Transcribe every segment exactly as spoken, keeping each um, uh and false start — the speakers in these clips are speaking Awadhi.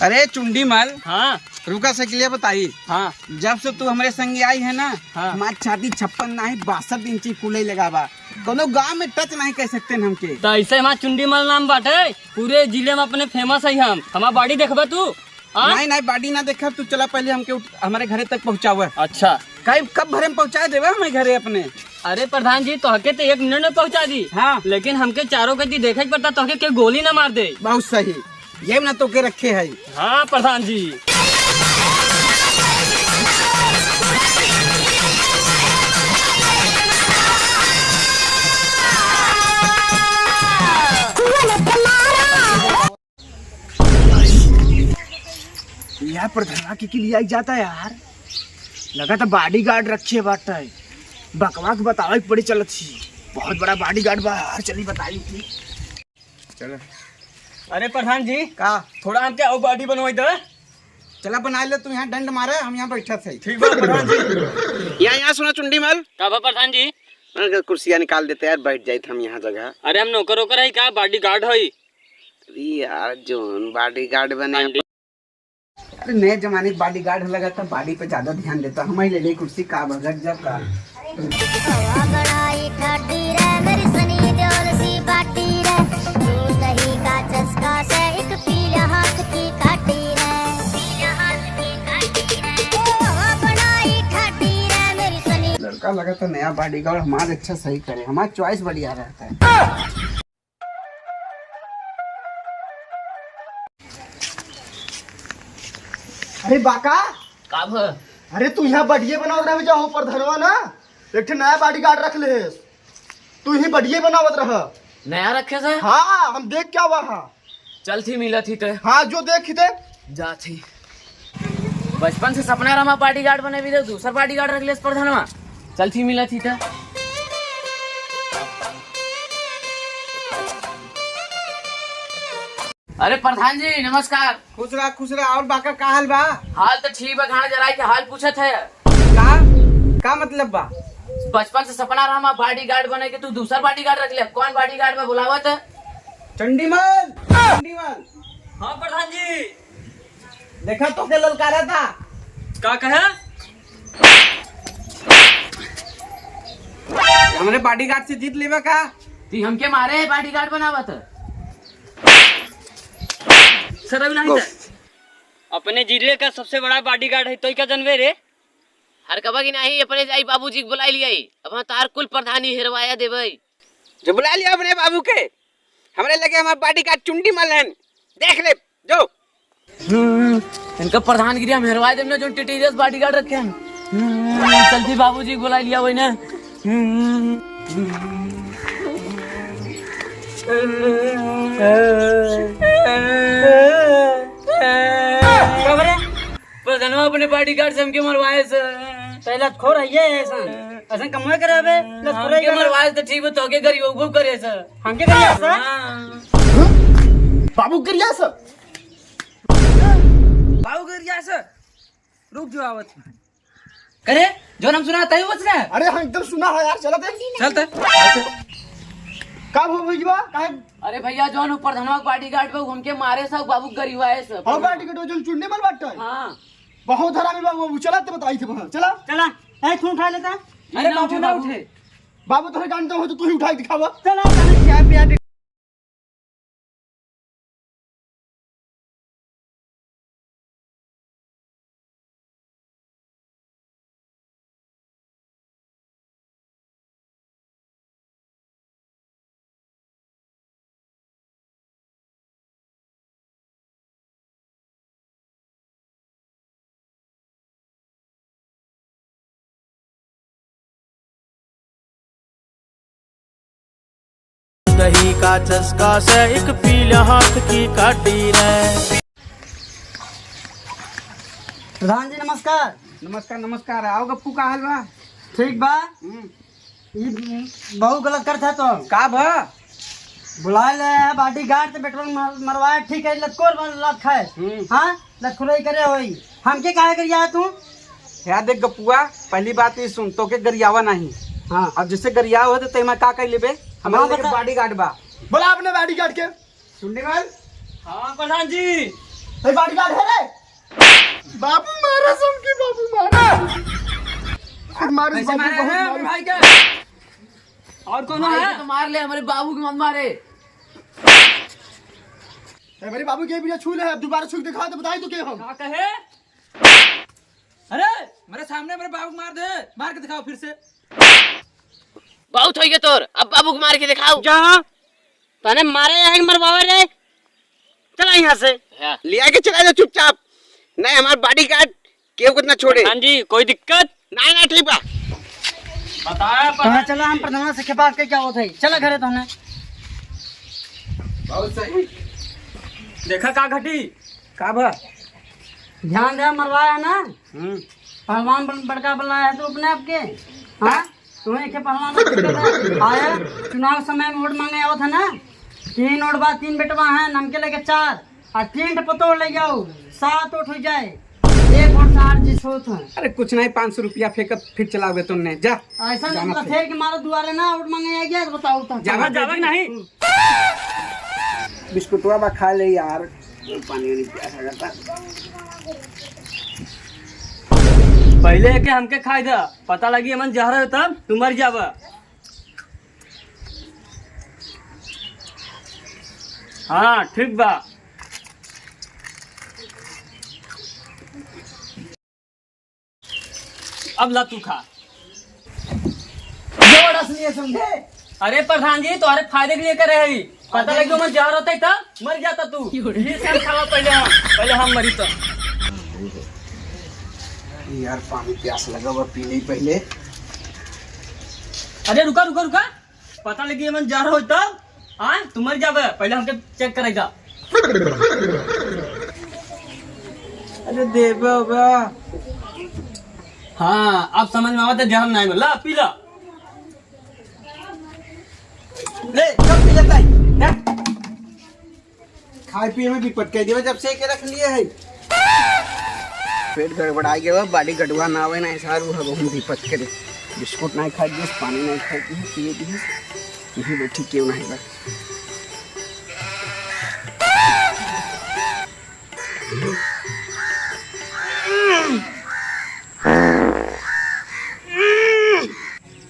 अरे चुंडी मल। हाँ। रुका, साइकिलिया बताई। हाँ। जब से तू हमरे संगे आई है ना, हाँ। हमार छाती छप्पन नाहीं, बासठ इंची फूले लगा बा। कोनो गाँव में touch नाहीं कह सकते हैं हमके। तो ऐसे हमार चुंडी मल नाम बाटे, पूरे जिले में अपने famous है हम। हमार body देखबे तू? हाँ? नाहीं, नाहीं, body ना देखब, तू चला पहले हमके उठ-, हमारे घरे तक पहुँचावे। अच्छा। कई, कब भरे में पहुँचा देवे हमें घरे अपने? अरे प्रधान जी, तोहके तो एक मिनट में पहुँचा दी। हाँ। लेकिन हमके चारों कती देखे के पड़ता, तोहके के गोली ना मार दे। बहुत सही। ये ना तोके रखे है। हाँ प्रधान जी। यार, प्रधानवा के, के लिए आई जाता यार। लगा तो bodyguard रखे बाटे। बकवा के बतावे के पड़ी चलत ही। बहुत बड़ा bodyguard बा यार, चली बताई थी। चलो। अरे प्रधान जी, का? थोड़ा हमके और body बनवाई दे। चला बना ले, तू यहाँ डंड मारे, हम यहाँ बैठा थे। ठीक बा प्रधान जी। यहाँ, यहाँ सुना चुंडी मल। का बा प्रधान जी? अगर कुर्सिया निकाल देते यार, बैठ जाइत हम यहाँ जगह। अरे हम नौकर ओकर है का, bodyguard है। अरे यार, जोन bodyguard बने। हाँ जी। अरे नए जमाने के bodyguard लगा था, body पे ज्यादा ध्यान देता। हम ही ले ले कुर्सी का बगत जब का। हवा बनाई ठाडी रे, मेरी सनी देओल सी बाटी रे। तू दही का चस्का से एक पीले हाथ की काटी रे। पीले हाथ की काटी रे। ओ हवा बनाई ठाडी रे, मेरी सनी। लड़का लगा था नया bodyguard, हमार अच्छा सही करे, हमार choice बढ़िया रहता है। अरे बाका, का भ? अरे तू यहाँ बढ़िया बनावत रहे, जा ऊपर धरवा ना, एक ठे नया bodyguard रख ले। तू ही बढ़िया बनावत रह। नया रखे से? हाँ, हम देख क्या हुआ हाँ। चल थी मिलत ही ते। हाँ, जो देख ही ते। जा थी। बचपन से सपना रमा bodyguard बने भी दे, दूसर bodyguard रख ले इस प्रधानवा। चल थी मिलत ही ते। अरे प्रधान जी नमस्कार। खुश रहा, खुश रहा। और बाका का हाल बा? हाल तो ठीक बा, गाना जराई के हाल पूछत है। का? का मतलब बा? बचपन से सपना रहा हमार bodyguard बने के, तू दूसर bodyguard रख ले, कौन bodyguard में बुलावत है? चंडीमल, चंडीमल। हाँ प्रधान जी। देखा तो के ललकारा था। का कहे? हमरे bodyguard से जीत लेबा का? ती हमके मारे bodyguard बनावत। सरब नहीं था। अपने जिले का सबसे बड़ा bodyguard है, तो क्या जनवे रे? हर कबा की नहीं, अपने जाई बाबूजी के बुलाई लियाई। अब हम तार कुल प्रधानी हेरवाया देबई। जो बुला लिया अपने बाबू के, हमरे लगे हमार bodyguard चुंडी मल हन, देख ले जो। हम्म, इनका प्रधानगिरी हम हेरवाए देब ना, जो टिटेरियस bodyguard रखे हैं। हम्म, चलती बाबूजी के बुला लिया वही ना। हम्म। का बरे? प्रधानवा अपने bodyguard से हमके मरवाए से। तो लतखोर है ये ऐसा। ऐसा कमवा करे बे, लतखोर हमके है। मरवाए से तो ठीक बा, तोके गरियाबो करे से। हमके गरिया से? हाँ। बाबू गरिया से? बाबू गरिया से? रुक जो आवत। करे, जो नाम सुना तही बच रहा है। अरे हम एकदम सुना है यार, चला दे। चल ते। का हो भैया, काहे? अरे भैया, जौन ऊपर धनवा के bodyguard बा, हमके मारे सब बाबू गरियाए सब। हाँ, bodyguard जो चुन्नी मल बाटे। हाँ। बहुत हरामी बाबू, चला ते बताई थे वहाँ, चला। चला, ए, तू उठा लेता। अरे ना बाबू उठे ना बाबू। उठे। बाबू तोहरे जानते हो तो तू ही उठा के दिखावा। चला, चला, क्या प्यार। दही का चस्का से एक पीला हाथ की काटी रे। प्रधान जी नमस्कार। नमस्कार, नमस्कार। आओ गप्पू, का हाल बा? ठीक बा। हम्म। ई बहुत गलत करत है तो। का बा? बुला ले है bodyguard से पेट्रोल मर-, मरवाए, ठीक है, लतखोर बन, लत खाए। हम्म। हाँ, लतखोरई करे होई। हमके काहे गरिया है तू? यार देख गपुआ, पहली बात ये सुन, तोके गरियावा नहीं। हाँ। अब जैसे गरियावा हो तो तेमा का कर लेबे? हमारे हाँ, लगे बता। Bodyguard बा। बुला अपने bodyguard के। सुनने वाल? हाँ प्रधान जी। भाई, bodyguard है रे। बाबू मारा सबके, बाबू मारा। फिर मारे कैसे बाबू, मारे बहुत हैं मारे। भाई का? और कौन भाई है? के तो मार ले, हमारे बाबू के मत मारे। ए, मेरे बाबू के video छू ले, अब दोबारा छू के दिखाओ तो बताई तो के हम। का कहे? अरे, मेरे सामने मेरे बाबू को मार दे, मार के दिखाओ फिर से। बहुत होइ गए तोर, अब बाबू को मार के दिखाओ। जा। तने मारे या है कि मरवावे रे? चला यहाँ से। हाँ। लिया के चला जा चुपचाप। नहीं, हमार bodyguard केहू को ना छोड़े। प्रधान जी, कोई दिक्कत? नहीं, नहीं, ठीक बा। बताया कहाँ पर चला, हम प्रधान से के पास के क्या होत है? चला घरे तो हमने। बहुत सही। देखा का घटी? का बा? ध्यान दे, मरवाया है ना? हम्म। पहलवान बन-, बड़का बल्ला है तू अपने आप के? हाँ? तुम्हें के पहलवान बन के आया? चुनाव समय में वोट मांगे आवत है ना? तीन वोट बा, तीन बेटवा हैं, नमके लेके चार, और तीन ठे पतोह ले जाओ, सात वोट हो जाए, एक वोट से हार जीत होत है। अरे कुछ नहीं, पाँच सौ रुपया फेंकत फिर चलावे तुमने, जा। ऐसा जाना नहीं, फिर। फेर के मारो दुआरे ना, वोट मांगे आ गया, तो बताओ तो। जावा, जावा कि नहीं? बिस्कुटवा बा खा ले यार, पानी वानी प्यास लगता। पहले एके हमके खाए दा, पता लगी एमन जहर है तब तू मर जाबा। हाँ, ठीक बा। अब ला तू खा। जबरदस्त नहीं है, समझे? अरे प्रधान जी, तुम्हारे फायदे के लिए करे है। पता लगे मैं जहर होता ही था, मर जाता तू। ये सब खावा पहले हम, पहले हम मरी तो। यार, पानी प्यास लगा हुआ, पी नहीं पहले। अरे रुका, रुका, रुका। पता लगी एमन जहर होई तब, हाँ, तू मर जाबे, पहले हमके check करेगा। अरे देबे बा। हाँ, अब समझ में आवत है, जहर नहीं मिला, पी ला। ले, सब पी लेता है। खाए पिए में विपत कह दियो, जब से के रख लिए है। पेट गड़बड़ा गया, body गडुआ ना आवे ना, ऐसा रू है, बहुत विपत करे। बिस्कुट नहीं खाए दिए, पानी नहीं खाए दिए, पिए दिए, यही बैठी क्यों नहीं बा।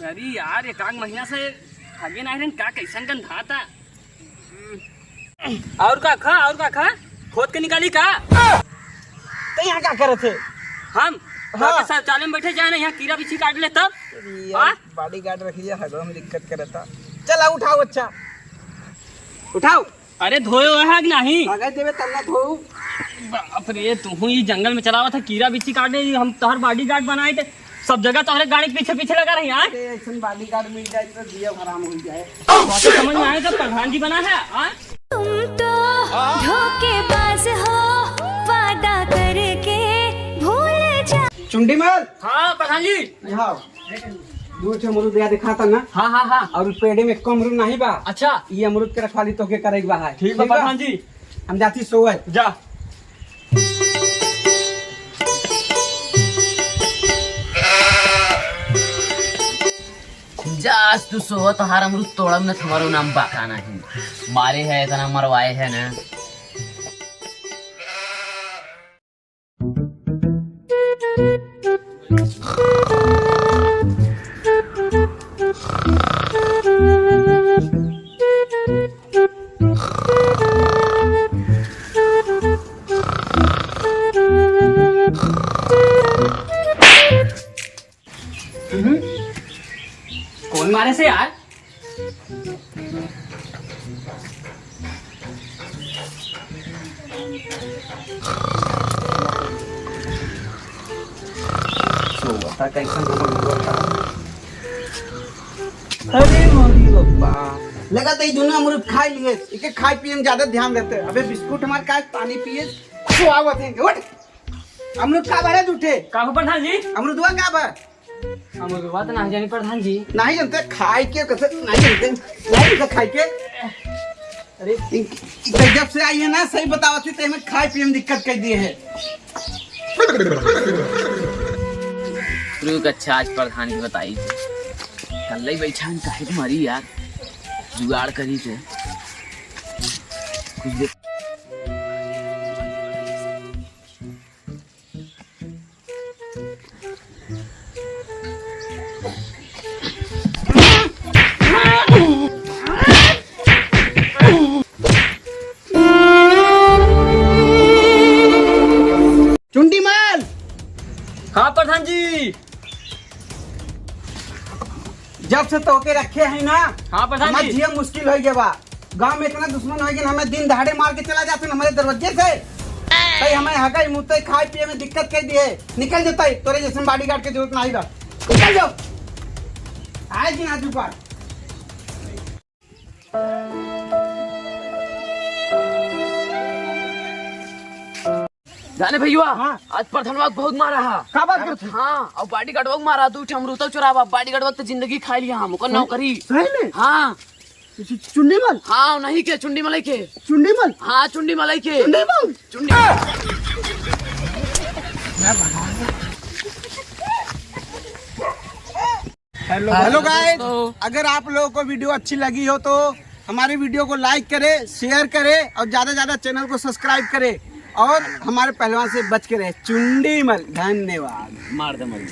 अरे यार, एक आध महीना से आगे नहीं रहन, का कैसन गंधाता। और का खा, और का खा? खोद के निकाली का? तो यहाँ का करत है? हम? हाँ। तो शौचालय में बैठे जाए ना, यहाँ कीड़ा बिच्छी काट ले तब। अरे यार, हाँ? Bodyguard रख लिया है, हम दिक्कत करता। चल, आओ, उठाओ, अच्छा। उठाओ। अरे, धोए हुए है कि नहीं? अगर देवे तब ना धोऊ। बाप रे, तू ही जंगल में चलावा था, कीड़ा बिच्छी काटे, हम तोहर bodyguard बनाए थे। सब जगह तोहरे गाड़ी के पीछे पीछे लगा रही, हाँ? अरे, ऐसन bodyguard मिल जाए तो जिया हराम हो जाए। बात समझ में आए तो प्रधान जी बना है, हाँ? तुम तो धोखेबाज हो, वादा करके भूल जा। चुंडी मार। हाँ, प्रधान जी। यहाँ दू ठे अमरूद यहाँ दिखाता ना। हाँ, हाँ, हाँ। और पेड़े में कम अमरूद नहीं बा। अच्छा। ये अमरूद के रखवाली तो के करे के बा है। ठीक बा, ठीक बा? प्रधान जी। हम जाती सोए। जा। जा, आज तू सोवत हार अमरूद तोड़ब न, तुम्हारो नाम बाका नहीं। मारे है इतना, मरवाए है ना। हम्म। कौन मारे से यार? सोवता कैसन हमर मुर्गा था। अरे मोरी बाबा, लगा तो ये दोनों अमरूद खाई लिए, इके खाए पिए में ज्यादा ध्यान देते। अबे बिस्कुट हमार का पानी पिए, सोआवत है, उठ। अमरूद का बा रे झूठे? का हो प्रधान जी? अमरूदवा का बा? अमरूदवा तो नहीं जानी प्रधान जी। नहीं जानते खाए के, कैसे नहीं जानते? नहीं जानते खाए के? अरे इ-, इ-, जब से आई है ना, सही बतावत थी, ते में खाए पिए में दिक्कत कर दिए है। रुक, अच्छा, आज प्रधान की बताई थे। कल ही बैठा हम, काहे को मारी यार, जुगाड़ करी थे। कुछ देर। जब से तोके रखे है ना, हाँ, प्रधान हमार जी। जिए मुश्किल होइ गया बा। गाँव में इतना दुश्मन होइ गया, हमें दिन दहाड़े मार के चला जाते ना हमारे दरवाजे से। तई हमें हगई मुतई खाए पिए में दिक्कत कर दिए। निकल जाता है, तोरे जैसे बॉडीगार्ड के जरूरत नहीं बा। निकल जाओ। आए दिन आज ऊपर। जाने भैया, हाँ। आज प्रधानवा के बहुत मारा है। का बात करत है? हाँ, और बॉडीगार्डवा के मारा, दू ठे अमरूता चुरावा, बॉडीगार्डवा के तो जिंदगी खा लिया हम, ओकर सही? नौकरी। सही में? हाँ। चु-, चु-, चुंडी मल? हाँ, नहीं के, चुंडी मलाई के। चुंडी मल? हाँ, चुंडी मलाई के। चुंडी मल? चुंडी। हेलो हेलो गाइस, दोस्तों। अगर आप लोगों को वीडियो अच्छी लगी हो तो हमारी वीडियो को लाइक करें, शेयर करें और ज्यादा ज्यादा चैनल को सब्सक्राइब करें और हमारे पहलवान से बच के रहे। चुंडी मल, धन्यवाद। मार दे मल।